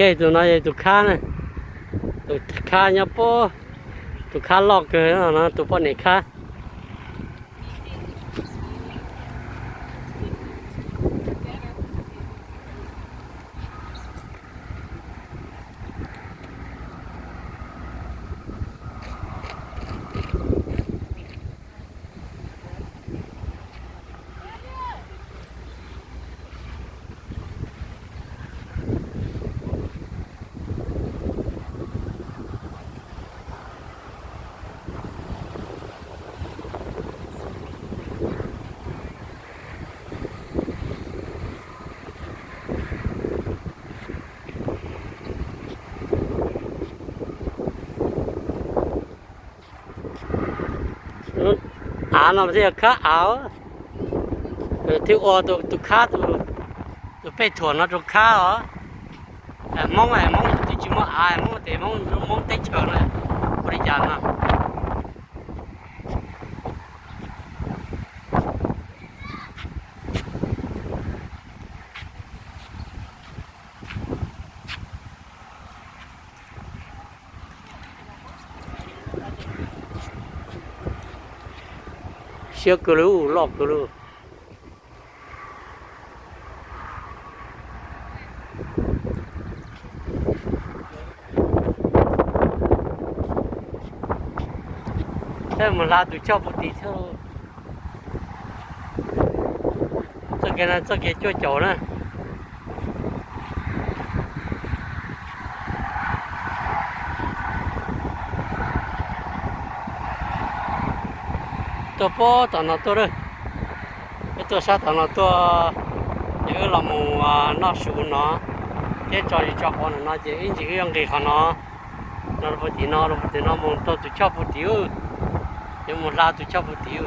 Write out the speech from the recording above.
Tus no yog tus khab na, tus khab nyob puag, tus khab loj kawg no, tus poj niam khab. Av no thiaj yog khab av, thiaj ua tus khab, tus pej thuam no rau khab os. Hmoob, Hmoob twb tsis muaj av, Hmoob tes Hmoob, Hmoob teb chaws no ua li cas no. Siab kawg li, loj kawg li. Mus hla tus choj puag tim thiab. Txoj kev no txoj kev cuaj caum na. Tuaj puag tom no tuaj, wb tuaj sab tom no tuaj, ces wb los mus noj su no, thiab tso zis tso quav no ces ib ntsis wb yuav nqis qhov no, no rau puag tim no, rau puag tim no mus rau tus choj puag tim, yuav mus hla tus choj puag tim.